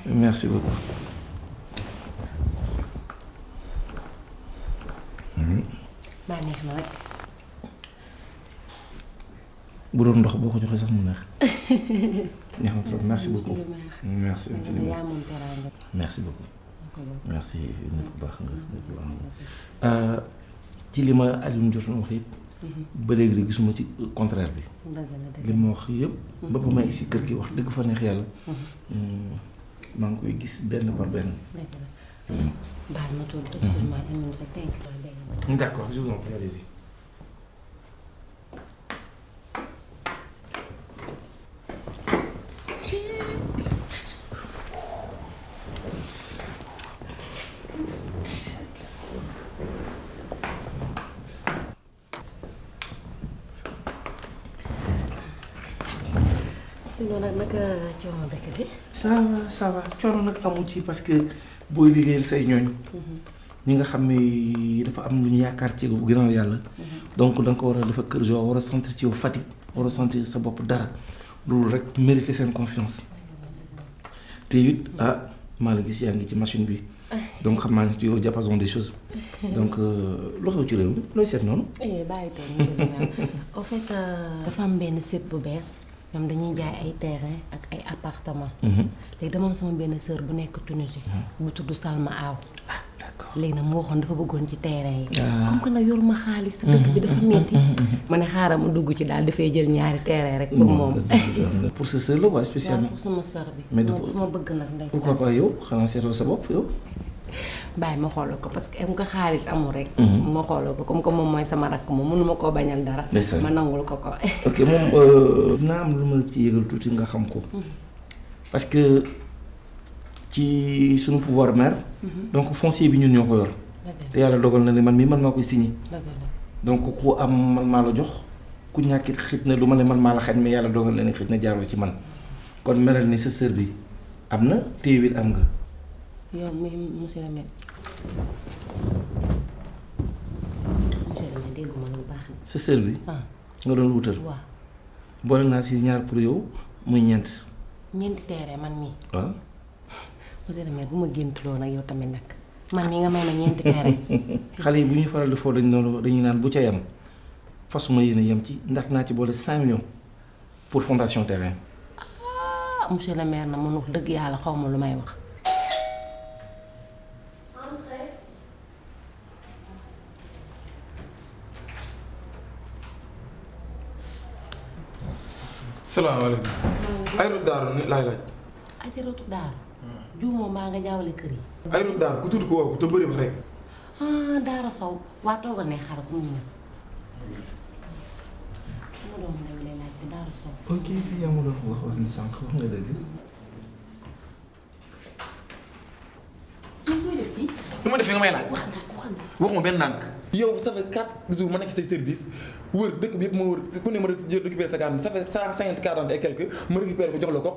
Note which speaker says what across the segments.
Speaker 1: Merci beaucoup.
Speaker 2: baa neex na rek.
Speaker 1: bu doon ndox boo ko joxee sax mu neex. neex na trop merci beaucoup. merci infiniment
Speaker 2: yaa moom teraanga.
Speaker 1: merci beaucoup. merci nit ku baax nga nit ku baax nga. ci li ma Alioune jot na wax yëpp. ba léegi de gisuma ci contraire bi. li ma wax yëpp. ba ba may si kër gi wax dëgg fa neex yàlla. maa ngi koy gis benn par benn.
Speaker 2: baal ma tuuti excuse-moi une minute rek tey nga
Speaker 1: d'accord je vous en prie allez-y.
Speaker 2: sinon nag naka coono dëkk bi.
Speaker 1: ça va coono nag amu ci parce que booy liggéeyal say ñooñ. ñi nga xam ne dafa am lu ñu yaakaar ci ginnaaw yàlla. donc da nga ko war a dafa kër joo war a sentir ci yow fatigue war a sentir sa bopp dara loolu rek mérité seen confiance te it maa la gis yaa ngi ci machine bi donc xam naa ne ci yow diapason des choses donc lu xew ci réew mi looy seet noonu.
Speaker 2: bàyyi toog au fait dafa am benn site bu bees ñoom dañuy jaay ay terrain ak ay appartement léegi dama am sama benn sœur bu nekk Tunisie bu tudd Salma Aw. léegi nag mu waxoon dafa bëggoon ci terrain yi. comme que nag yoruma xaalis dëkk bi dafa metti ma ne xaaral ma dugg ci daal dafay jël ñaari terrain rek pour moom.
Speaker 1: pour sa sœur la waaye spécialement.
Speaker 2: pour sama sœur bi.
Speaker 1: mais
Speaker 2: ma bëgg nag ndeysaan.
Speaker 1: pourquoi pas yow xanaa seetoo sa bopp yow.
Speaker 2: bàyyi ma xoolal ko parce que comme que xaalis amul rek. ma xoolal ko comme que moom mooy sama rakk moom mënuma koo bañal dara. ma nangul ko ko.
Speaker 1: ok moom naa am lu ma ci yëgal tuuti nga xam ko. parce que. ci suñu pouvoir maire. donc foncier bi ñun ñoo ko yor. te yàlla dogal na ne man mii man maa koy signé. donc ku am man maa la jox ku ñàkkit xit na lu ma ne man maa la xañ mais yàlla dogal na ne xit na jaaroo ci man kon melal ni sa sœur bi am na téewit am nga.
Speaker 2: yow monsieur le maire. monsieur le maire dégguma lu baax na.
Speaker 1: sa sœur bi. nga doon wutal.
Speaker 2: waaw
Speaker 1: boole naa si ñaar pour yow muy ñeent.
Speaker 2: ñeenti terrain man mii.
Speaker 1: waaw.
Speaker 2: monsieur le maire bu ma géntuloo nag yow tamit nag man mii nga may ma ñeenti terrain.
Speaker 1: xale yi bu ñuy faral di foo dañuy naan bu ca yem fasuma yéene yem ci ndax naa ci boole 5 millions pour fondation terrain.
Speaker 2: monsieur le maire na man wax dëgg yàlla xaw ma lu may wax.
Speaker 3: salaamaaleykum. Ayrou Daaru laay laaj.
Speaker 2: Ajaratu Daaru. juumoo mbaa nga jaawale kër yi.
Speaker 3: Ayrou Daaru ku tudd ko woo ko te bëri wax rek.
Speaker 2: Daara Sow waa toogal ne xaaral ku mu ñëw. sama doomu ndey lay laaj te Daara Sow.
Speaker 1: ok yaa ma doon wax ni sànq wax nga dëgg.
Speaker 2: yow mooy def fii.
Speaker 3: lu ma def nga may laaj. waxuma benn nànk. yow ça fait 4 jours ma nekk say service wër dëkk bi yëpp ma wër ku ne ma récupéré sa carte ça fait 150 et quelques ma récupéré ko jox la ko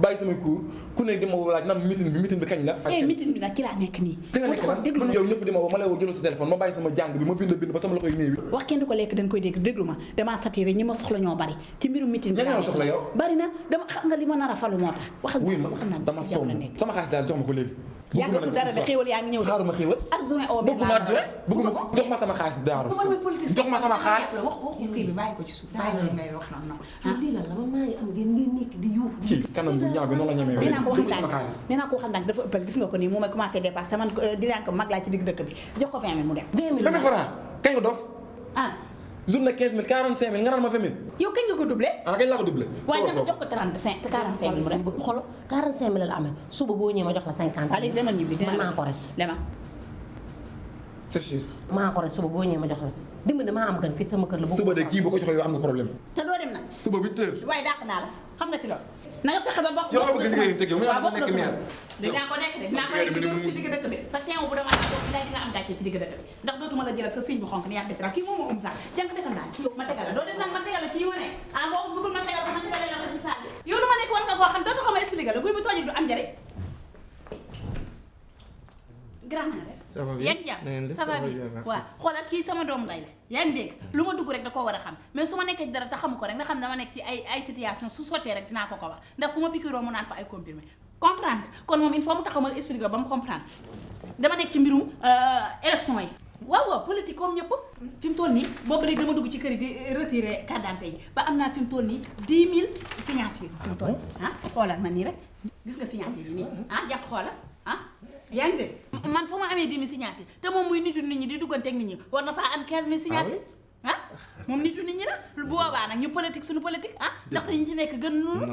Speaker 3: bàyyi samay cours ku ne di ma laaj naan meeting bi kañ la.
Speaker 4: meeting bi nag ki laa nekk nii.
Speaker 3: te nga nekk man yow ñëpp di ma woo ma lay woo jëloo sa téléphone ma bàyyi sama jàng bi ma bind ba sama loxoy néew.
Speaker 4: wax kenn du ko lekk dañ koy dégg déglu ma damaa satiré ñi ma soxla ñoo bari ci mbirum meeting bi.
Speaker 3: ña soxla yow.
Speaker 4: bari na dama xam nga li ma nar a falu moo tax. waxal na
Speaker 3: dama sonn sama xaalis daal jox ma ko léegi.
Speaker 4: yàggatul dara de xéewal yaa ngi ñëw de.
Speaker 3: xaaruma xéewal.
Speaker 4: adjoint au
Speaker 3: bëgguma adjoint bëgguma ko jox ma sama xaalis daaru. jox ma sama xaalis.
Speaker 4: wax kii bi bàyyi ko ci suuf bàyyi ko ngay wax noonu.
Speaker 2: lii lan la man maa ngi am ngeen nekk di yuuxu.
Speaker 3: kii kanam bi ñaaw bi noonu la ñemee.
Speaker 4: dinaa ko wax ndànk dinaa ko wax ndànk dafa ëppal gis nga ko nii mu may commencé dépasse te man dinaa ko mag laa ci digg dëkk bi jox ko 20 000 mu dem.
Speaker 2: 20 000
Speaker 3: francs kañ nga dof. journée 15 000 45 000 nga naan ma 20 000.
Speaker 4: yow kañ nga ko doublé.
Speaker 3: kañ laa ko doublé.
Speaker 4: waaye nag jox ko 45 000 mu dem.
Speaker 2: xool 45 000 la amee suba boo ñëwee ma jox la 50 000.
Speaker 4: léegi demal ñibbi
Speaker 2: man maa ko res.
Speaker 4: demal.
Speaker 3: c'est sûr.
Speaker 2: maa ko res suba boo ñëwee ma jox la dimbali maa am gan fii sama kër la.
Speaker 3: suba de kii boo ko joxee yow am nga problème.
Speaker 4: te doo dem nag.
Speaker 3: suba 8 heures.
Speaker 4: waaye dàq naa la xam nga ci loolu. na nga fexe ba bokk.
Speaker 3: yow bëgg nga teg yow
Speaker 4: waaw
Speaker 3: nekk maire.
Speaker 4: dinaa ko nekk de dinaa ko nekk ci digg dëkk bi sa teew bu dama la bokk lay di nga am gàcce ci digg dëkk bi ndax dootuma la jël ak sa signe bu xonk ni yaa bettra kii moom moo sax jàng defal naa yow ma tegal la doo def nag ma tegal la kii ma ne boo bëggul ma tegal ma tegal la ci saal yow lu ma nekk war nga koo xam dootoo ko ma expliquer la guy bu toojee du am njëriñ grand naa def
Speaker 1: ça va bien
Speaker 4: yaa ngi jàmm ça va bien waaw xoolal kii sama doomu nday la yaa ngi dégg lu ma dugg rek da koo war a xam mais su ma nekkee ci dara te xamu ko rek nga xam ne dama nekk ci ay situation su sottee rek dinaa ko wax ndax fu ma piqûre mu naan fa ay comprimé comprendre kon moom il faut mu taxaw ma expliquer ba mu comprendre dama nekk ci mbirum élection yi waaw politique comme ñëpp fi mu toll nii boobu léegi dama dugg ci kër yi di retirer carte d'identité yi ba am naa fi mu toll nii 10 000 signatures fi mu toll xoolal ma nii rek gis nga signature yi nii jàpp xoolal yaa ngi dégg man fu ma amee 10 000 signature te moom muy nitu nit ñi di dugganteeg nit ñi war na faa am 15 000 signature moom nitu nit ñi la bu boobaa nag ñu politique suñu politique ndax ñu ci nekk gën nunu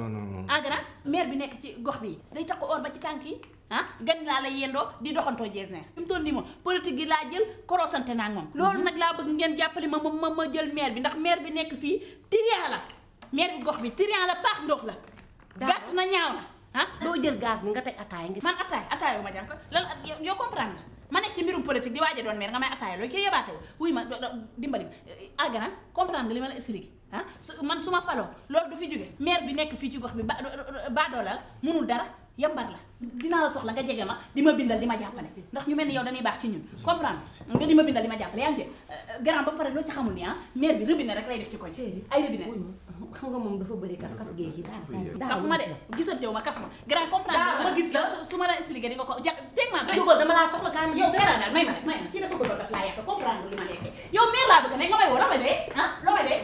Speaker 4: grand maire bi nekk ci gox bi day tax ko or ba ci tànk yi gan laa la yendoo di doxantoo jeesneer fi mu toll nii moom politique gi laa jël korosante naa ak moom loolu nag laa bëgg ngeen jàppale ma jël maire bi ndax maire bi nekk fii trian la maire bi gox bi trian la paax ndox la gàtt na ñaaw na
Speaker 2: doo jël gaz bi nga teg ataaya ngi
Speaker 4: man ataaya ma jàng ko lan yow comprendre nga ma nekk ci mbirum politique di waaj a doon maire nga may ataaya loolu kii yebaate wu wuy ma dimbali agran comprendre nga li ma la expliqué man su ma faloo loolu du fi jóge maire bi nekk fii ci gox bi baadoola la munul dara yambar la dinaa la soxla nga jege ma di ma bindal di ma jàppale ndax ñu mel ni yow dañuy baax ci ñun comprendre nga di ma bindal di ma jàppale yaa ngi dégg grand ba pare loo ci xamul ni maire bi robinet rek lay def ci koñ ay robinet
Speaker 2: xam nga moom dafa bëri kaf géej gi
Speaker 4: kaf ma de gisantewu ma kaf ma grand comprendre ma gis la su ma la expliqué di nga ko teg ma
Speaker 2: dugal dama laa soxla kaa ma
Speaker 4: yow grand daal may ma kii dafa bëggoon daf laa yàq comprendre li ma nekkee yow maire laa bëgg nekk nga may woo loo may dee loo may dee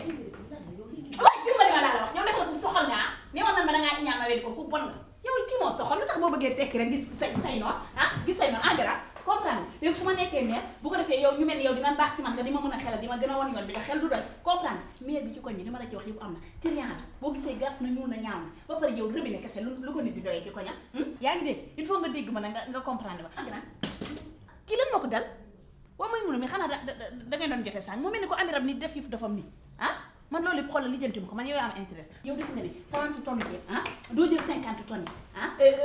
Speaker 4: waay dimbali ma laa la wax yow nekk la ku soxal nga ne woon na ma dangaa iñaan ma weddi ko ku bon nga yow kii moo soxal lu tax boo bëggee tekki rek gis say noon gis say noon engrais comprendre léegi su ma nekkee maire bu ko defee yow ñu mel ni yow dina baax ci man nga di ma mën a xelal di ma gën a wan yoon bi nga xel du doy comprendre maire bi ci koñ bi dama la ci wax yëpp am na trian la boo gisee gàtt na ñuul na ñaaw na ba pare yow robinet kese lu ko nit di doyee ci koñam yaa ngi dégg il faut nga dégg ma ne nga comprendre ba engrais kii lan moo ko dal waa mooy mun a mi xanaa da ngay doon jotee sànq mu mel ni ko ami rab ni def yëf dafam ni man loolu yëpp xoolal lijjanti ma ko man yow yaa am intérêt yow def nga ni 30 tonnes yi doo jël 50 tonnes yi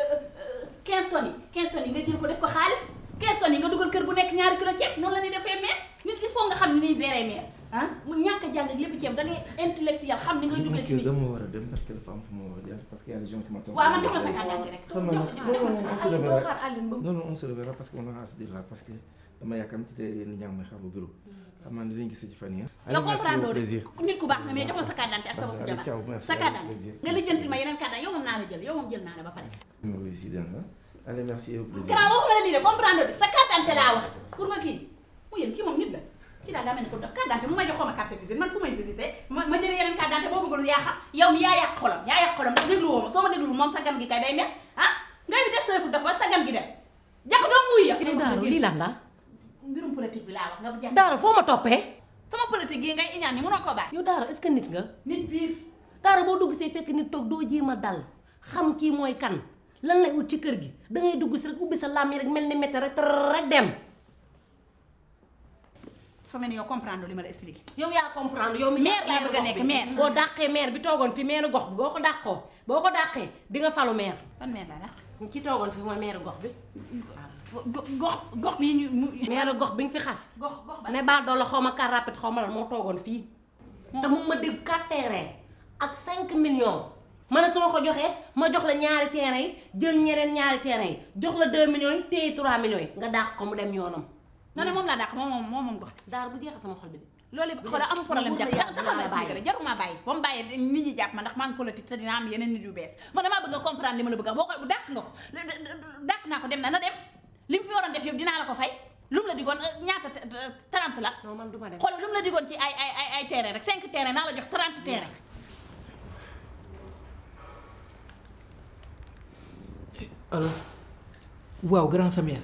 Speaker 4: 15 tonnes yi nga jël ko def ko xaalis 15 tonnes yi nga dugal kër gu nekk ñaari kilo ceeb noonu la ñuy defee maire nit il faut nga xam ni ñuy gérer maire mu ñàkk a jàng ak lépp ceeb da ngay intellectuel xam ni nga dugal ci nit
Speaker 1: dama war a dem parce que dafa am fu ma war a jaar parce que y a des gens qui m'attendent.
Speaker 4: waaw man jox ma sa kàddaa rek
Speaker 1: non on se reverra parce que on aura à se dire là parce que dama yàkkamti te nit ñaa ngi may xaar bu bureau xam naa dinañ gis ci fan yi
Speaker 4: yow comprendre nit ku baax na mais jox ma sa carte d'identité ak sa bopp sa jabar sa carte d'identité nga lijjantil ma yeneen carte yow moom naa la jël yow moom jël naa la ba pare
Speaker 1: allez merci et au plaisir
Speaker 4: grand waxuma la lii de comprendre sa carte d'identité laa wax pour nga kii mu yéen kii moom nit la kii daal daa mel ni ko def carte d'identité mu may jox xoma carte de visite man fu may visité ma jëlee yeneen carte d'identité boo bëggul yaa xam yow mi yaa yàq xolam ndax déglu woo ma soo ma déglu moom sa gan gi kay day mel ngay bi def sa yëfu def ba sa gan gi dem jàq doom muy ya
Speaker 2: Daaro lii lan la
Speaker 4: mbirum politique bi laa wax nga jàpp
Speaker 2: Daaro foo ma toppee
Speaker 4: sama politique yi ngay iñaan ni mënoo ko baax
Speaker 2: yow Daaro est-ce que nit nga
Speaker 4: nit biir
Speaker 2: Daaro boo dugg see fekk nit toog doo jéem a dal xam kii mooy kan lan lay ut ci kër gi dangay dugg si rek ubbi sa làmmiñ rek mel ni métti rek dem
Speaker 4: fa mel ni yow comprendre li ma la expliqué
Speaker 2: yow yaa comprendre yow mi
Speaker 4: maire laa bëgg a nekk maire
Speaker 2: boo dàqee maire bi toogoon fi maire gox bi boo ko dàqee di nga falu maire
Speaker 4: fan maire laa dàq
Speaker 2: ñu ci toogoon fi mooy maire gox bi
Speaker 4: gox bi ñu
Speaker 2: maire gox bi nga fi xas
Speaker 4: gox ba
Speaker 2: ne baa doon la xaw ma car rapide xaw ma lan moo toogoon fii te mu ma dégg 4 terrain ak 5 millions ma ne su ma ko joxee ma jox la ñaari terrain yi jël ñeneen ñaari terrain yi jox la 2 millions yi téye 3 millions yi nga dàq ko mu dem yoonam
Speaker 4: nga ne moom laa dàq moom gox
Speaker 2: Daaro bu jeexee sama xol bi de
Speaker 4: loolu xoolal amul problème jàpp taxal ma expliqué jaruma bàyyi ba mu bàyyi nit ñi jàpp ma ndax maa ngi politique te dina am yeneen nit yu bees man damaa bëgg nga comprendre li ma la bëgg a boo ko dàq nga ko dàq naa ko dem na dem li mu fi waroon def yëpp dinaa la ko fay lu mu la digoon ñaata 30 la
Speaker 2: non man du ma dem
Speaker 4: xoolal lu mu la digoon ci ay terrain rek 5 terrain naa la jox 30 terrain
Speaker 5: alors waaw grand Samuel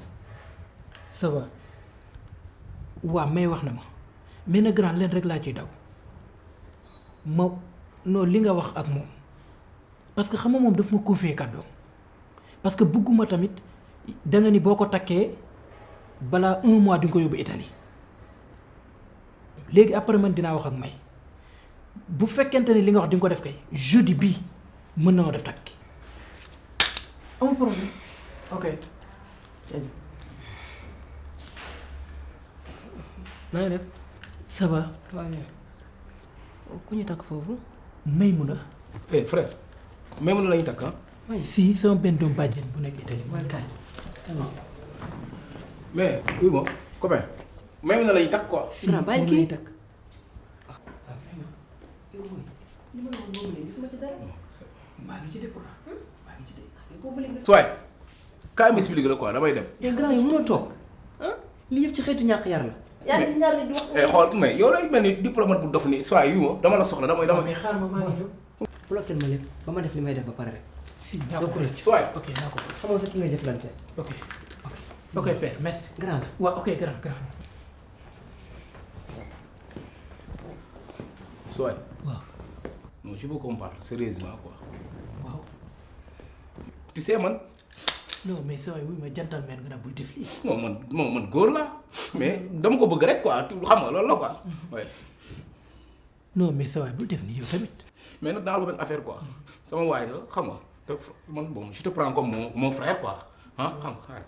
Speaker 5: ça va waaw may wax na ma mais na grand leen rek laa ciy daw ma non li nga wax ak moom parce que xam nga moom daf ma confier kàddoom parce que bëgguma tamit da nga ni boo ko takkee balaa 1 mois di nga ko yóbbu Italie léegi après man dinaa wax ak May bu fekkente ni li nga wax di nga ko def kay jeudi bii mën na ma def takk amul problème ok.
Speaker 2: na nga def
Speaker 5: ça va.
Speaker 2: waaw ku ñu takk foofu.
Speaker 5: Maymuna.
Speaker 6: eh frère Maymuna la ñu takk ah.
Speaker 5: si sama benn doom bàjjen bu nekk Italie.
Speaker 2: wala kaay.
Speaker 6: mais oui moom copain même na lañu takk quoi.
Speaker 5: grand bàyyi kii takk. maa ngi ci de quoi maa ngi ci de.
Speaker 6: suwaay kaay ma expliqué la quoi damay dem.
Speaker 7: mais grand yi mënoo toog lii yëpp ci xeetu ñàkk yar la. yaa ngi gis ñaar nit di wax.
Speaker 6: xool mais yow lay mel ni diplomate bu dof nii suwaay yu ma dama la soxla damay.
Speaker 5: mais xaar ma maa ngi ñëw.
Speaker 7: bloqué ma lépp ba ma def li may def ba pare rek.
Speaker 5: si naa ko rëcc.
Speaker 6: suwaay
Speaker 5: ok naa ko rëcc.
Speaker 7: xamoo sa ki nga jëflante.
Speaker 5: ok ok père merci.
Speaker 7: grand la.
Speaker 5: waaw ok grand.
Speaker 6: suwaay.
Speaker 5: waaw.
Speaker 6: non je veux qu'on parle sérieusement quoi.
Speaker 5: waaw.
Speaker 6: tu sais man.
Speaker 5: non mais saa waay wuy ma gentleman nga naan bul def lii.
Speaker 6: non man góor laa mais dama ko bëgg rek quoi xam nga loolu la quoi. ouais.
Speaker 5: non mais saa waay bul def nii yow tamit.
Speaker 6: mais nag dans le benn affaire quoi sama waay la xam nga te man bon je te prends comme mon frère quoi ah xam nga xaaral.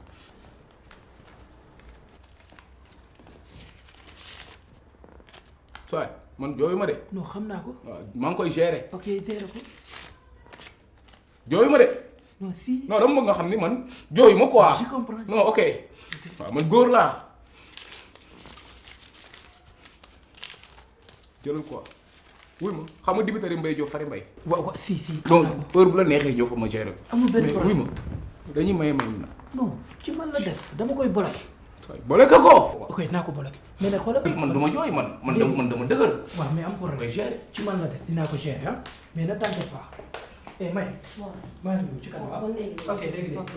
Speaker 6: suwaay man jooyu ma de.
Speaker 5: non xam naa ko.
Speaker 6: waaw maa ngi koy gérer.
Speaker 5: ok zéro ko.
Speaker 6: jooyu ma de.
Speaker 5: non si.
Speaker 6: non dama bëgg nga xam ni man jooyu ma quoi.
Speaker 5: je comprends.
Speaker 6: non ok waaw man góor laa jëlal quoi wuy ma xam nga dibitari mbay joo fari mbay.
Speaker 5: waaw si si.
Speaker 6: donc heure bu la neexee ñëw fa ma gérer ko.
Speaker 5: amul benn
Speaker 6: mais wuy
Speaker 5: problème
Speaker 6: ma dañuy maye na.
Speaker 5: non ci man la def dama koy bloqué.
Speaker 6: boole ko ko.
Speaker 5: ok naa ko bloqué. mais nag xoolal.
Speaker 6: man du ma jooy man dama dëgër.
Speaker 5: waaw mais am problème
Speaker 6: koy gérer.
Speaker 5: ci man la def dinaa ko gérer ah mais ne t'inquiète pas. eh may.
Speaker 2: waaw
Speaker 5: maa ngi ñëw ci kanam
Speaker 2: kon léegi
Speaker 5: ok léegi
Speaker 2: ok.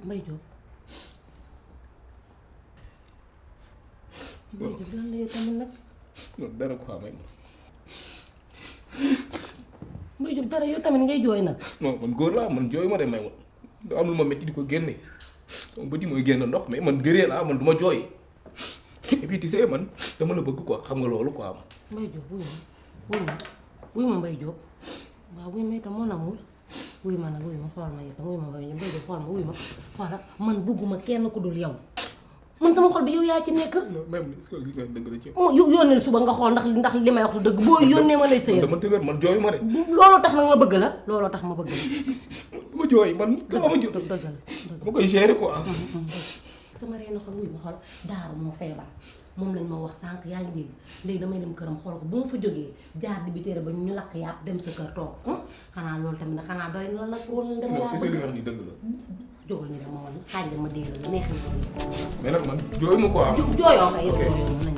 Speaker 2: Mbaye Diop. Mbaye Diop lan la yow tamit nag.
Speaker 6: non dara quoi may.
Speaker 2: Mbaye Diop dara yow tamit ngay jooy nag.
Speaker 6: non man góor laa man jooy ma de may ma am lu ma métti di ko génne sama bët yi mooy génn ndox mais man gëree laa man du ma jooy et puis tu sais man dama la bëgg quoi xam nga loolu quoi.
Speaker 2: Mbaye Diop wuy ma Mbaye Diop waaw wuy ma itam mon amour wuy ma nag wuy ma xool ma itam wuy ma Mbaye Diop xool ma wuy ma xoola man bëgguma kenn ku dul yow man sama xol bi yow yaa ci nekk.
Speaker 6: non même est-ce que li nga dëgg la ci.
Speaker 2: yónneel suba nga xool ndax li may wax du dëgg boo yónnee ma lay sëyal.
Speaker 6: dama dëgër man jooyu ma de.
Speaker 2: looloo tax nag ma bëgg la looloo tax ma bëgg la.
Speaker 6: ma jooy man dama ma jooy.
Speaker 2: dëgg la
Speaker 6: dama koy gérer quoi.
Speaker 2: sama reena xol wuy ma xool daaru moo feebar moom lañ ma wax sànq yaa ngi dégg léegi damay dem këram xool ko bu ma fa jógee jaar di bi téere ba ñu lakk yàpp dem sa kër toog xanaa loolu tamit nag xanaa doy na la pour ñu dama laa bëgg.
Speaker 6: li wax ni dëgg la.
Speaker 2: jógal ñu dem ma woon xaaj ma dégg la neex na
Speaker 6: mais nag man jooyu ma quoi.
Speaker 2: jooyoo kay yow jooyoo nañ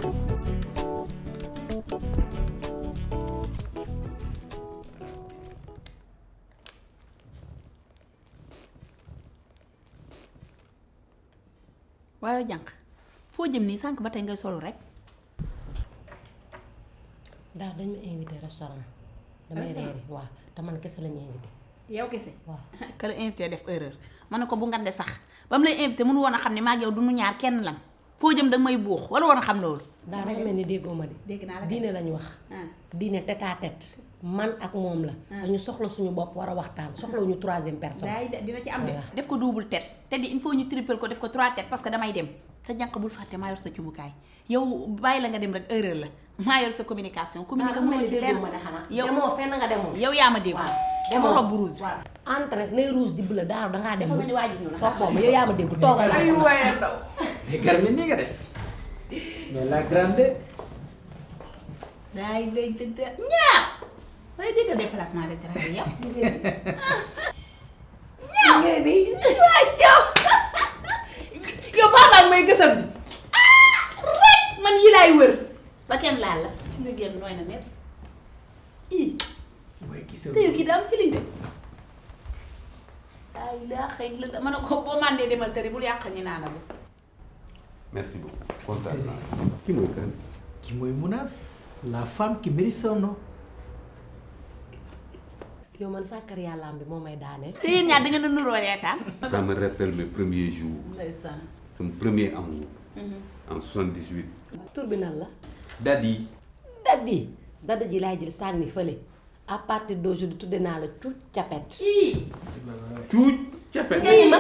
Speaker 4: waaye jànq foo jëm nii sànq ba tey ngay solo rek.
Speaker 2: daal dañ ma invité restaurant damay reeri waaw te man kese lañu invité
Speaker 4: yow kese.
Speaker 2: waaw
Speaker 4: ka la invité def erreur ma ne ko bu ngande sax ba mu lay invité mënu woon a xam ne maa ak yow du nu ñaar kenn lan foo jëm danga may buux wala woon a xam loolu.
Speaker 2: daa rek mel ni déggoo ma de.
Speaker 4: dégg naa la
Speaker 2: diine lañu wax. diine tête à tête man ak moom la. dañu soxla suñu bopp war a waxtaan soxlawuñu troisième personne.
Speaker 4: dina ci am de.
Speaker 2: Voilà.
Speaker 4: def ko double tête te di il faut ñu triple ko def ko 3 têtes parce que damay dem te jànq bul fàtte maa yor sa cumbukaay yow bàyyi la nga dem rek erreur la maa yor sa communication. communiqué mënoo ci lenn yow
Speaker 2: demoo fenn nga demoo.
Speaker 4: yow yaa ma dégg.
Speaker 2: waaw
Speaker 4: demoo robe rouge.
Speaker 2: entre nay rouge di bleu daaru dangaa dem. dafa mel ni waa ji ñu toog yow yaa ma dégg toogal.
Speaker 5: ay waaye taw. mais garmi nii nga def. mais la grande.
Speaker 4: daay lay tëdd ñaaw waaye dégg nga déplacement de travail yow. ñaaw ngay di waa yow yow papa may gësam bi rek man yi laay wër ba kenn laal la ci nga génn nooy na nekk ii
Speaker 5: waaye gisoo.
Speaker 4: te yow kii daa am filinte ay laa xëy la ma ne ko boo màndee demal tëri bul yàq ñi naana bu
Speaker 8: merci beaucoup kontaan naa ki mooy kan.
Speaker 5: qui mooy Mounas la femme qui mérite son nom.
Speaker 2: yow man sàkkar yàllaam bi moo may daaneel.
Speaker 4: te yéen ñaar da ngeen a nuroo reetaan.
Speaker 8: ça me rappelle mes premiers jours.
Speaker 4: ndeysaan.
Speaker 8: sama premier amour. en 78.
Speaker 2: tur bi nan la.
Speaker 8: Dadi.
Speaker 2: Dadi ji laay jël sànni fële à partir d'aujourd'hui tudde naa la cuuc capet.
Speaker 4: kii
Speaker 8: cuuj capet.
Speaker 4: ngay ma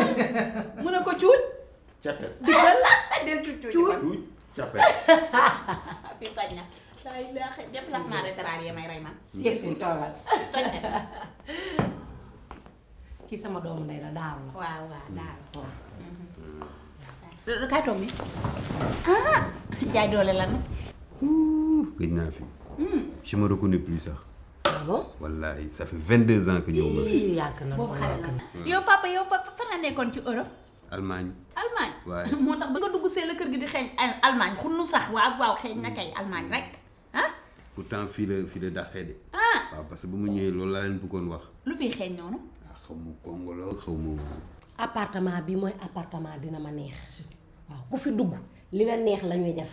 Speaker 4: mu ne ko cuuj
Speaker 8: Capet.
Speaker 4: digal del cuuc
Speaker 8: Cuuc capet.
Speaker 4: fi toj na saa yi laa xëy déplacement rétéral yi may rey man
Speaker 2: yëg si toogal.
Speaker 4: toj na
Speaker 2: kii sama doomu ndey la daaru la.
Speaker 4: waaw daal kaay toog ni jaay doole lan
Speaker 8: Gëj naa fi. Je me reconnais plus ça.
Speaker 2: ah bon.
Speaker 8: Wallahi ça fait 22 ans que ñëw ma fi.
Speaker 2: yàgg na
Speaker 4: boobu
Speaker 2: loolu
Speaker 4: xale
Speaker 2: yàgg
Speaker 4: la
Speaker 2: na.
Speaker 4: yow papa yow fan nga nekkoon ci Europe
Speaker 8: Allemagne.
Speaker 4: Allemagne
Speaker 8: waaye.
Speaker 4: moo tax ba nga dugg see la kër gi di xeeñ Allemagne xunnu sax waaw xeeñ na kay Allemagne rek ah
Speaker 8: Pourtant fii la dàqee de.
Speaker 4: ah
Speaker 8: waaw parce que ba mu ñëwee loolu laa leen bëggoon wax.
Speaker 4: lu fiy xeeñ noonu
Speaker 8: xaw ma Congo la xaw ma.
Speaker 2: appartement bi mooy appartement dina ma neex waaw ku fi dugg li la neex la ñuy def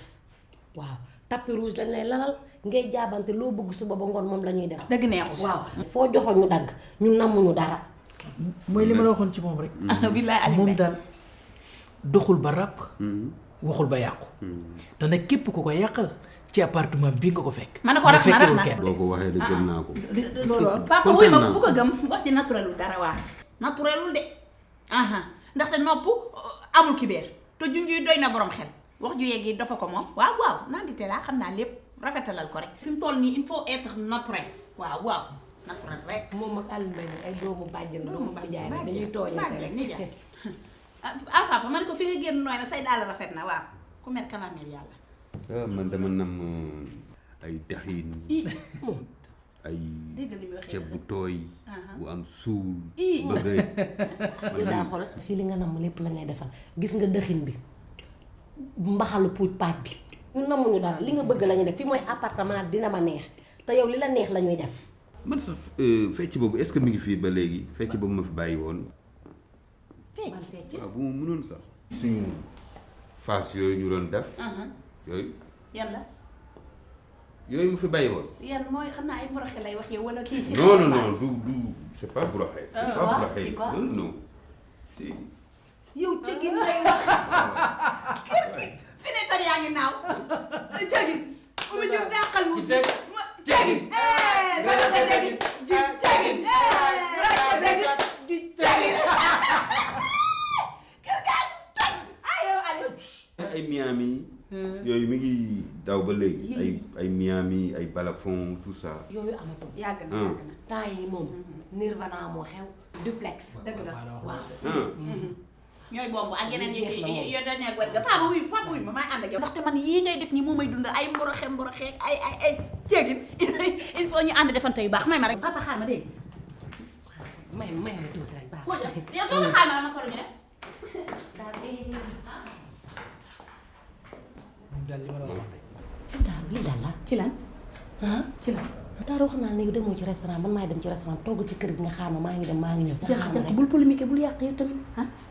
Speaker 2: waaw tapis rouge lañ lay lalal ngay jaabante loo bëgg suba ba ngoon moom la ñuy def.
Speaker 4: dëgg neexul
Speaker 2: waaw foo joxoon ñu dagg ñu nammuñu dara.
Speaker 5: mooy li ma la waxoon ci moom rek.
Speaker 4: billaay Aliou
Speaker 5: moom daal doxul ba ràpp. waxul ba yàqu. te nag képp ku ko yàqal ci appartement bi nga ko fekk.
Speaker 4: ma ne ko rax na
Speaker 8: boo ko waxee de gëm naa ko.
Speaker 4: papa wuy ma bu ko gëm wax ci naturelul dara waa naturelul de ndaxte nopp amul kibeer te junjuy doy na borom xel wax ju yegg yi dafa ko moom waaw nandite laa xam naa lépp rafetalal ko rek fi mu toll nii il faut être naturel waaw naturel rek
Speaker 2: moom ak Aliou Mbaye ay doomu bàjjen doomu bàjjaay rek dañuy tooñante rek.
Speaker 4: ni jaay papa ma ne ko fi nga génn nooy na say daal rafet na waaw ku mel kalameel yàlla
Speaker 8: man dama nam ay daxin. ay
Speaker 4: dégg li muy waxee
Speaker 8: ceeb bu tooy. bu am suul.
Speaker 4: Ii.
Speaker 8: bëgg
Speaker 2: li daa xool fii li nga namm lépp la ngay defal gis nga dëxin bi mbaxalu puuj paaj bi ñu nammuñu dara li nga bëgg la ñuy def fii mooy appartement dina ma neex te yow li la neex la ñuy def.
Speaker 8: man sax fecc boobu est-ce que mi ngi fii ba léegi fecc boobu ma fi bàyyi woon.
Speaker 2: man fecc
Speaker 8: waaw bu ma mënoon sax. suñu face yooyu ñu doon def. yooyu.
Speaker 4: yan la
Speaker 8: yooyu mu fi bàyyi woon.
Speaker 4: yan mooy xam naa ay mboroxe lay wax yow wala kii
Speaker 8: non du c'est pas broxé. c'est pas
Speaker 2: waaw,
Speaker 8: broxé
Speaker 2: c'est quoi?
Speaker 8: non si.
Speaker 4: yow cëgin lay wax fi ne tar yaa ngi naaw cëgin Oumou Diouf dàqal mu cëgin cëgin kër gaa toj yow Aliou
Speaker 8: ay Miami. yooyu mi ngi daw ba léegi. ay Miami ay balafon tout ça.
Speaker 2: yooyu amatul.
Speaker 4: yàgg na
Speaker 2: temps yi moom Nirvana moo xew duplex.
Speaker 4: dëgg la
Speaker 2: waaw.
Speaker 4: ñooy bomb ak yeneen yi yo dañu ak wet nga papa wuy ma maay ànd ak yow ndaxte man yii ngay def nii moo may dundal ay mboroxe ay jéegin il faut ñu ànd defante yu baax may ma rek papa xaar ma dégg
Speaker 2: may ma tuuti rek baax.
Speaker 4: foo jëm yow toog nga xaar ma ma solo ñu def
Speaker 5: daal li ma la wax tey.
Speaker 2: Daaru lii lan la.
Speaker 4: ci lan
Speaker 2: ah
Speaker 4: ci lan
Speaker 2: Daaru wax naa léegi demoo ci restaurant man maay dem ci restaurant toggal ci kër gi nga xaar ma maa ngi dem maa ngi ñëw.
Speaker 4: jànq bul polémique bul yàq yow tamit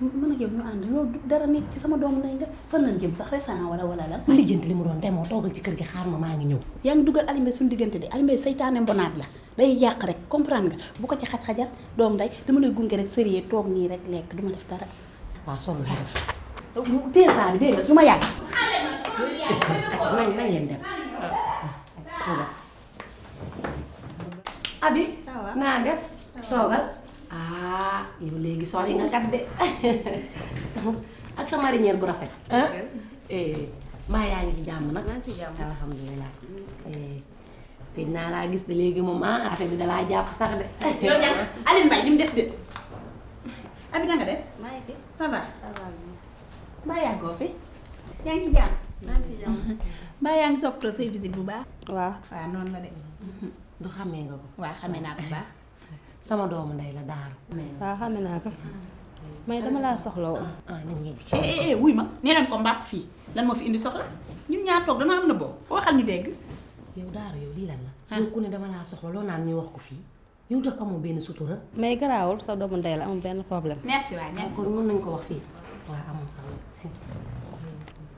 Speaker 4: mën ak yow ñu ànd loolu du dara nekk ci sama doomu nay nga fan lañ jëm sax restaurant wala lan
Speaker 2: bu lijjanti li mu doon demoo toggal ci kër gi xaar ma maa ngi ñëw.
Speaker 4: yaa ngi dugal Aliou Mbaye suñu diggante de Aliou Mbaye saytaane mbonaat la day yàq rek comprendre nga bu ko ci xaj-xajal doom nday dama lay gunge rek sérieux toog nii rek lekk duma def dara
Speaker 2: waaw sonn naa
Speaker 4: téer baa bi dégg nga du ma yàgg
Speaker 2: nañ leen dem. Abi naa def toogal yow léegi sori nga kat de ak sa marinière bu rafet mbaa yaa ngi ci jàmm nag
Speaker 4: maa ngi ci jàmm
Speaker 2: alhamdulilah te naa laa gis de léegi moom affaire bi dalaa jàpp sax de
Speaker 4: yow ñan Aliou Mbaye li mu def de Abi na nga def
Speaker 9: maa ngi fi.
Speaker 4: ça va
Speaker 9: ça va bien.
Speaker 4: mbaa yàggoo fi yaa ngi ci jàmm
Speaker 9: maa ngi si jàmm.
Speaker 4: mbaa yaa ngi toppatoo say visite bu baax
Speaker 9: waaw.
Speaker 4: waaw noonu la de
Speaker 2: du xàmmee nga ko
Speaker 4: waaw xamee naa ko bu baax
Speaker 2: sama doomu ndey la Daaru
Speaker 9: waaw xam naa ko. may dama laa soxla woon.
Speaker 2: nañ yegg ci
Speaker 4: wuy ma nee nañ ko mbàpp fii lan moo fi indi soxla ñun ñaar toog dana am na boo waxal ñu dégg
Speaker 2: yow Daaru yow lii lan la yow ku ne dama laa soxla loo naan ñu wax ko fii yow tax amoo benn sutura
Speaker 9: may garaawul sa doomu ndey la amul benn problème.
Speaker 4: merci waay merci
Speaker 2: kon mën nañ ko wax fii waaw amul problème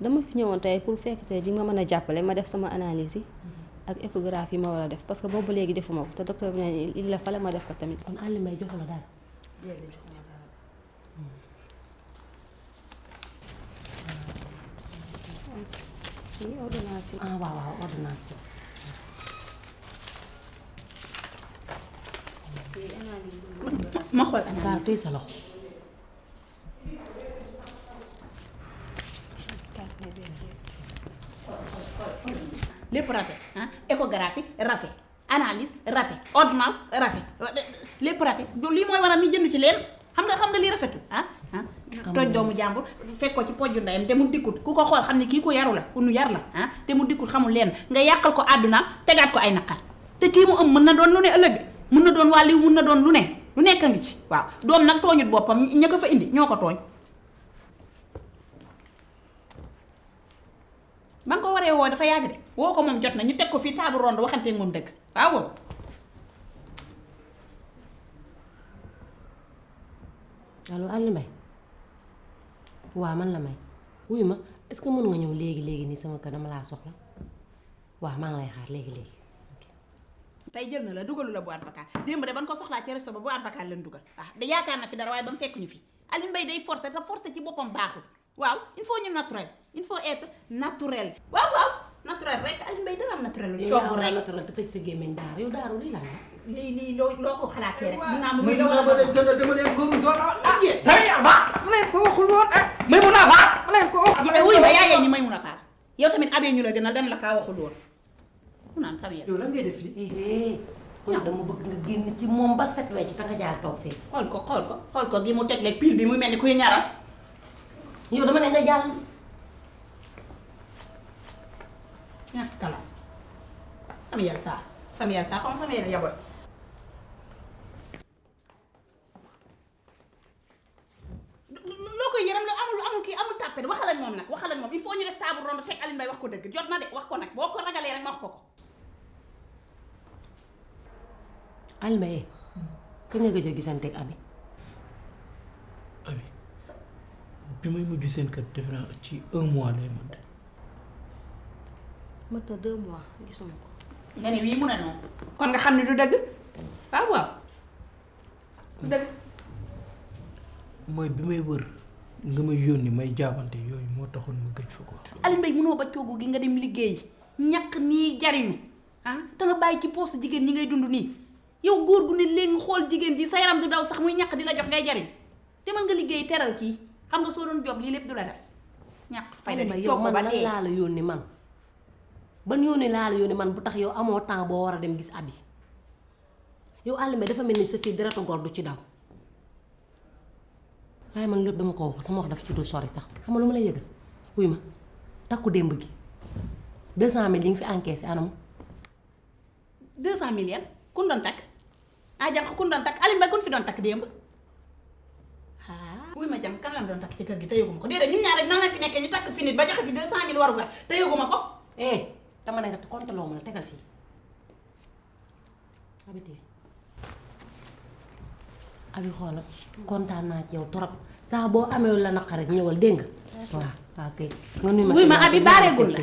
Speaker 9: dama fi ñëwoon tey pour fekk tey di ma mën a jàppale ma def sama analyse yi ak échographie yi ma war a def parce que boobu léegi defuma ko te docteur bi ne il la fallait ma def ko tamit.
Speaker 2: kon Aliou Mbaye joxu la daal
Speaker 9: lii ordonnance yi.
Speaker 2: waaw ordonnance
Speaker 4: ma xool
Speaker 2: Daaru tey sa loxo
Speaker 4: lépp raté ah échographie raté analyse raté ordonnance raté lépp raté lii mooy waral ñu jënd ci leen xam nga lii rafetul tooñ doomu jàmbur fekk ko ci pojju ndeyam te mu dikkut ku ko xool xam ne kii ku yaru la ku nu yar la te mu dikkut xamul leen nga yàqal ko àddunaam tegaat ko ay naqar te kii mu am mën na doon lu ne ëllëg mën na doon wàlliw mën na doon lu nekk a ngi ci waaw doom nag tooñut boppam ña ko fa indi ñoo ko tooñ ba nga ko waree woo dafa yàgg de woo ko moom jot na ñu teg ko fii table ronde waxanteeg moom dëgg waaw
Speaker 2: allo Aliou Mbaye waaw man la may wuyu ma est-ce que mën nga ñëw léegi nii sama kër dama laa soxla waaw maa ngi lay xaar léegi
Speaker 4: tey jël na la dugalu la boîte vocale démb de ban ko soxlaa ci réseau ba boîte vocale leen dugal waaw da yaakaar na fi dara waaye ba mu fekk ñu fi Aliou Mbaye day forcer te forcer ci boppam baaxul waaw il faut ñu naturel il faut être naturel waaw naturel rek Aliou Mbaye dara am naturel lu coobu rek
Speaker 2: naturel te tëj sa gémmiñ daaru yow daaru lii la
Speaker 4: lii loo ko xalaatee rek mun naa mu
Speaker 5: dama leen ko rusoon ma leen ko waxul woon may mun a faa ma leen ko wax
Speaker 4: wuy ba yaa yey ni may mun a faa yow tamit abee ñu la gënal dan la kaa waxul woon mu naan saw
Speaker 5: yow lan ngay def li
Speaker 2: kon dama bëgg nga génn ci moom ba set wecc te nga jaar toog fee
Speaker 4: xool ko gi mu teg leeg pile bi muy mel ni kuy ñaral
Speaker 2: yow dama ne nga jàll
Speaker 4: ñàkk kalaas sama yel saa xam sama yel yabol loo koy yëram la amul kii amul tàppe waxal ak moom nag il faut ñu def table ronde fekk Aliou Mbaye wax ko dëgg jot na de wax ko nag boo ko ragalee rek ma wax ko
Speaker 2: Aliou Mbaye kañ nga gëj a gisanteeg Abi
Speaker 5: bi may mujj seen kër defe naa ci 1 mois lay mën
Speaker 9: mat na 2 mois gisuma ko
Speaker 4: nga ne wii mun a noonu kon nga xam ne du dëgg waaw du dëgg
Speaker 5: mooy bi may wër nga may yónni may jaabante yooyu moo taxoon ma gëj fa ko
Speaker 4: Aliou Mbaye mënoo ba coogu gi nga dem liggéey ñàkk nii jariñu te nga bàyyi ci poste jigéen ñi ngay dund nii yow góor gu ne léegi xool jigéen ji sa yaram du daw sax muy ñàkk di la jox ngay jariñ demal nga liggéey teral kii xam nga soo doon job lii lépp du la def ñàkk fayda di
Speaker 2: yow
Speaker 4: toog
Speaker 2: man
Speaker 4: ba
Speaker 2: lan
Speaker 4: dee
Speaker 2: laa la yónni man ban yónni laa la yónni man bu tax yow amoo temps boo war a dem gis Abi yow Aliou Mbaye dafa mel ni sa fii deretu góor du ci daw waaye man lépp dama ko wax sama wax dafa ci du sori sax xam nga lu ma lay yëgal wuy ma takku démb gi 200 000 li nga fi encaissé anam
Speaker 4: 200 000 yan kun doon takk jànq kun doon takk Aliou Mbaye kun fi doon takk démb wuy ma jam kan lan doon takk ci kër gi te yëguma ko déedéet ñun ñaar rek nan la fi nekkee ñu takk fi nit ba joxe fi 200 000 waru ga te yëguma ko
Speaker 2: dama ne nga compte loo ma la tegal fii Abi xoolal kontaan naa ci yow torop saa boo amee la naq rek ñëwal dégg nga waaw kay nga nuyu ma
Speaker 4: wuy ma Abi baareegul la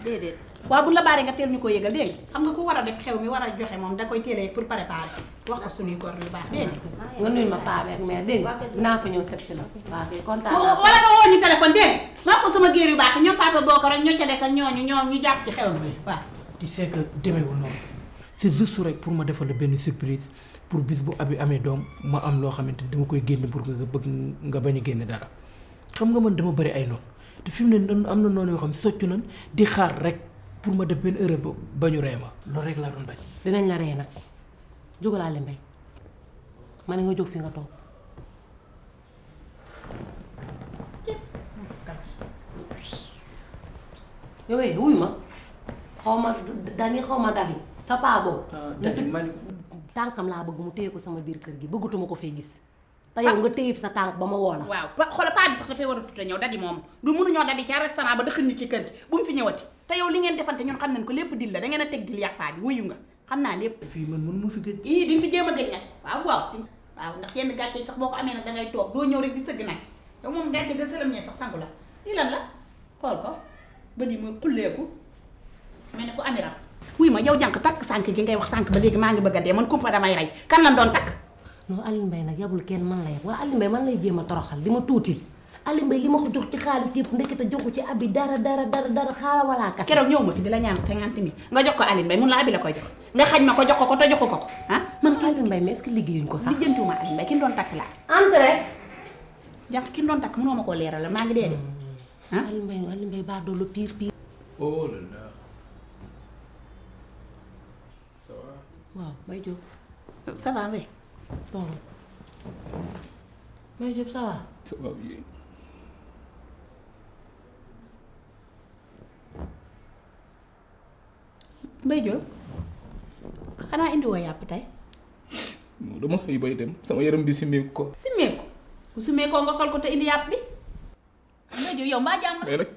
Speaker 9: déedéet
Speaker 4: waaw bu la baaree nga teel ñu ko yëgal dégg xam nga ku war a def xew mi war a joxe moom da koy teel a yëg pour préparer wax ko suñuy góor yu baax dégg
Speaker 2: nga nuyu ma paa beeg mère dégg nga dinaa fa ñëw set si la waaw kay kontaan naa
Speaker 4: wala nga woo ñu téléphone dégg maa ko sama géer yu baax ñoom papa boo ko rek ñoo ca des ak ñooñu ñoom ñu jàpp ci xew mi waaw
Speaker 5: tu sais que demeewul noonu c'est juste rek pour ma defal la benn surprise pour bis bu Abi amee doom ma am loo xamante ni dama koy génne pour nga bëgg nga bañ a génne dara xam nga man dama bëri ay noonu te fi mu ne am na noonu yoo xam soccu nañ di xaar rek pour ma def benn erreur ba ñu ree ma loolu rek laa doon bañ.
Speaker 2: dinañ la ree nag jógal Aliou Mbaye ma ne nga jóg fi nga toog yow wuy ma xaw ma dani xaw ma davi sa paa boobu tànkam laa bëgg mu téye ko sama biir kër gi bëggatuma ko fay gis te yow nga téye fi sa tànk ba ma woo la
Speaker 4: waaw xoolal paa bi sax dafay war a tuute ñëw dadi moom du mënuñoo dadi ca restaurant ba dëkk ñu ci kër gi bu mu fi ñëwati te yow li ngeen defante ñun xam nañ ko lépp dil la da ngeen a teg dil yàq paa bi wuyu nga xam naa lépp
Speaker 5: fii man mën ma fi gëj
Speaker 4: di nga fi jéem a gëj nag waaw ndax yenn gàcce yi sax boo ko amee nag dangay toog doo ñëw rek di sëgg nag yow moom gàcce ga sëlam ñee sax sangu la lii lan la xool ko ba di muy xulleeku mel ne ko amiram wuy ma yow jànk takk sànk gi ngay wax sànk ba léegi maa ngi bëgg a dee man kumpa damay rey kan lan doon takk
Speaker 2: non Aliou Mbaye nag yabul kenn man la yab waaye Aliou Mbaye man lay jéem a toroxal di ma tuutil Aliou Mbaye li ma ko jox ci xaalis yëpp ndekete joxu ci Abi dara xaala wala kase
Speaker 4: keroog ñëw ma fi di la ñaan 50 000 nga jox ko Aliou Mbaye mun la Abi la koy jox nga xañ ma ko jox ko te joxu ko
Speaker 2: man Aliou Mbaye mais est-ce que liggéeyuñ ko sax
Speaker 4: lijjantiwuma Aliou Mbaye ki doon takk laa
Speaker 2: entré
Speaker 4: jànk ki doon takk mënoo ma koo leeral maa ngi dee de
Speaker 2: Aliou Mbaye baa doolu pire
Speaker 6: oh là là ça va.
Speaker 2: waaw Mbaye Diop.
Speaker 4: ça va Mbaye.
Speaker 2: toog Mbaye Diop ça va.
Speaker 6: ça va bien.
Speaker 4: Mbaye Diop xanaa indi woo yàpp tey.
Speaker 6: non dama xëy bay dem sama yaram bi simmeeku ko.
Speaker 4: simmeeku bu simmeekoo nga sol ko te indi yàpp bi. Mbaye Diop yow mbaa jàmm.
Speaker 6: mais nag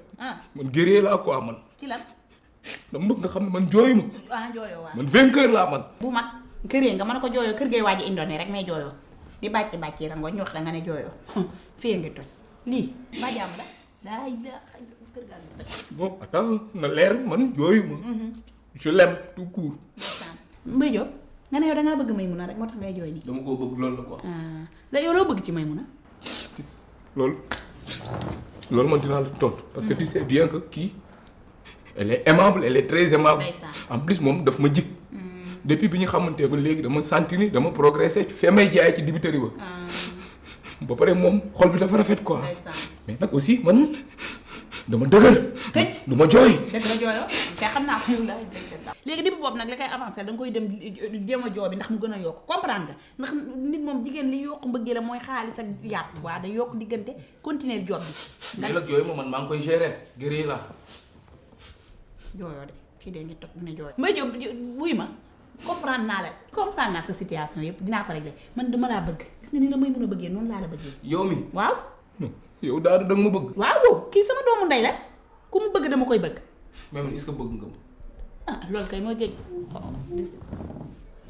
Speaker 6: man guerrier laa quoi man.
Speaker 4: ci lan.
Speaker 6: dama bëgg nga xam ne man jooyu ma.
Speaker 4: jooyoo waaw.
Speaker 6: man vainqueur laa man.
Speaker 4: bu mag këree nga mën ko jooyoo kër gay waaj a indoone rek may jooyoo di bàcc bàcc rango ñu wax da nga ne jooyoo fii ngi toj lii mbaa jàmm la daay da kër gaa ngi toj.
Speaker 6: bon attends na leer man jooyu ma. je l'aime tout court.
Speaker 4: Mbaye Diop nga ne yow dangaa bëgg Maymuna rek moo tax ngay jooy nii.
Speaker 6: dama koo bëgg loolu la quoi.
Speaker 4: la yow loo bëgg ci Maymuna.
Speaker 6: loolu man dinaa la tontu. parce que tu sais bien que kii elle est aimable elle est très aimable. en plus moom daf ma jig. depuis bi ñu xamante ba léegi dama sentir ni dama progressé fee may jaay ci dibiteri ba. ba pare moom xol bi dafa rafet quoi. mais nag aussi man dama dëgër.
Speaker 4: këcc
Speaker 6: du ma jooy.
Speaker 4: dëgg la jooyoo kay xam naa ko la léegi dibu boobu nag li koy avancé da nga koy dem jéem a joo bi ndax mu gën a yokk comprendre nga ndax nit moom jigéen li yokk mbëggee la mooy xaalis ak yàpp waa day yokk diggante continuer job bi.
Speaker 6: mais nag yooyu man maa ngi koy gérer gëree la.
Speaker 4: jooyoo de kii de ngi toog dina jooy. Mbaye Diop wuy ma comprendre naa sa situation yëpp dinaa ko régler man dama laa bëgg gis nga ni la may mën a bëggee noonu laa la bëggee.
Speaker 6: yow mi
Speaker 4: waaw.
Speaker 6: yow daal da nga ma bëgg.
Speaker 4: waaw kii sama doomu ndey la ku mu bëgg dama koy bëgg.
Speaker 6: mais man est-ce que bëgg nga ma.
Speaker 4: loolu kay mooy géej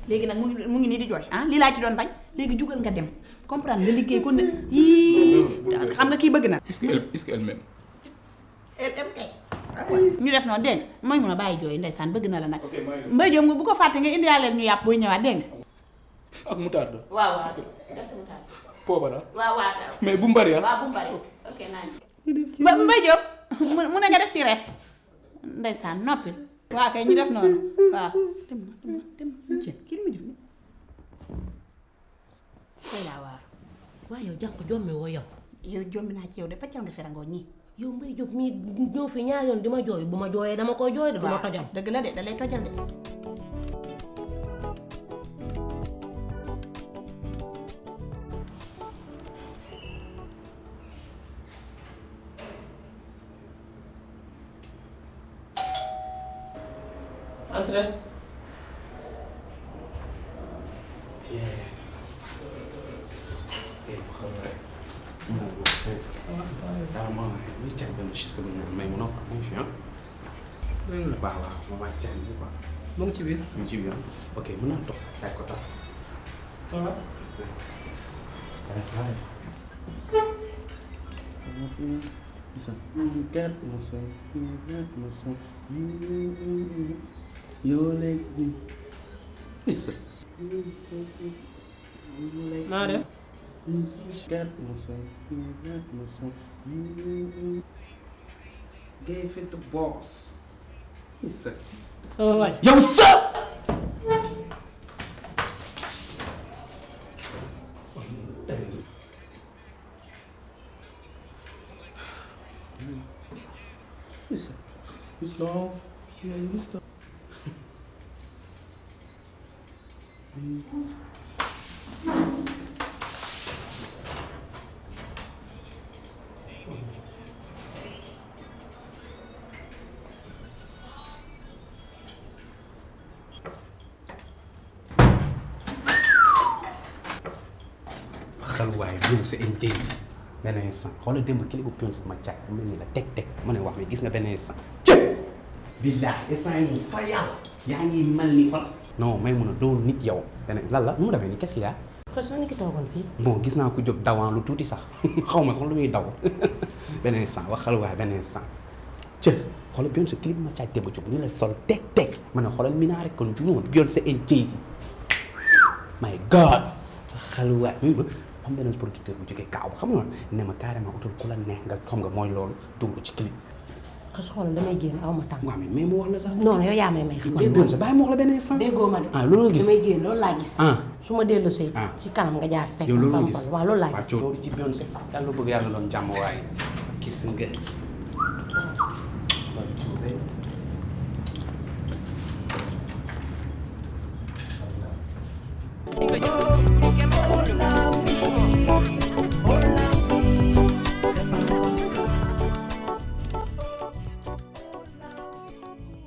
Speaker 4: léegi nag mu ngi nii di jooy lii laa ci doon bañ léegi jugal nga dem comprendre nga liggéey ko ne yii xam nga kii bëgg na.
Speaker 6: est-ce que elle m'aime.
Speaker 4: elle kay. ñu def noonu dégg nga mooy mun a bàyyi jooy ndeysaan bëgg na la nag. Mbaye Diop nga bu ko fàtte nga indiyaaleel ñu yàpp booy ñëwaat dégg nga.
Speaker 6: ak moutarde.
Speaker 4: waaw waaw def moutarde.
Speaker 6: poobara.
Speaker 4: waaw waaw.
Speaker 6: mais bu mu bari
Speaker 4: waaw bu mu bari ok naa Mbaye Diop mu ne nga def ci res ndeysaan noppi. waaw kay ñu def noonu waaw dem na kii lu mu def nii tey laa waar.
Speaker 2: waaye yow jànq jommi woo yow.
Speaker 4: yow jombi naa ci yow de paccal nga ferangoo ñii.
Speaker 2: yow Mbaye Diop mii ñëw fi ñaar yoon di ma jooy bu ma jooyee dama koy jooy de du ma tojal.
Speaker 4: dëgg la de da lay tojal de.
Speaker 7: Entrez. mu ngi ci biir.
Speaker 10: mu ngi ci biir ok mën naa toog kaay ko tax.
Speaker 7: naa dem.
Speaker 10: Gave it the boss.
Speaker 7: sama waay.
Speaker 10: yow sa.
Speaker 1: Listen, it's love. Yeah, it's love.
Speaker 10: xaluwaay Beyoncé and Jay-Z benn instant xoolal démb clip bu Beyoncé ma caag mu ne la teg ma ne wax mi gis nga benn instant cëp billaay instant yi mu fa yàlla yaa ngi mel ni xol non may mun a doon nit yow beneen lan la nu mu demee nii qu'est-ce qu'il y a
Speaker 2: xëy na ki toogoon fii.
Speaker 10: bon gis naa ko jóg dawaan lu tuuti sax xaw ma sax lu muy daw benn instant wax xaluwaay benn instant cëp xoolal Beyoncé clip ma caag démb jóg ni la sol teg ma ne xoolal Mina rek kon juróom Beyoncé and Jay-Z my god xaluwaay xam benn producteur bu jógee kaaw xam nga ne ma carrément utal ku la neex nga xam nga mooy loolu dugg ci clip.
Speaker 2: xas xool damay génn aw ma tànk.
Speaker 10: waaw mais mu wax la sax.
Speaker 2: non yow yaa may xam.
Speaker 10: déggoo sa bàyyi ma wax la benn instant.
Speaker 2: déggoo ma de.
Speaker 10: loolu nga gis
Speaker 2: damay génn loolu laa gis. su ma dellu see. ci kanam nga jaar fekk.
Speaker 10: yow loolu nga gis
Speaker 2: waaw loolu laa gis.
Speaker 10: waaw loolu ci Beyoncé yàlla bëgg yàlla doon jàmm waaye gis nga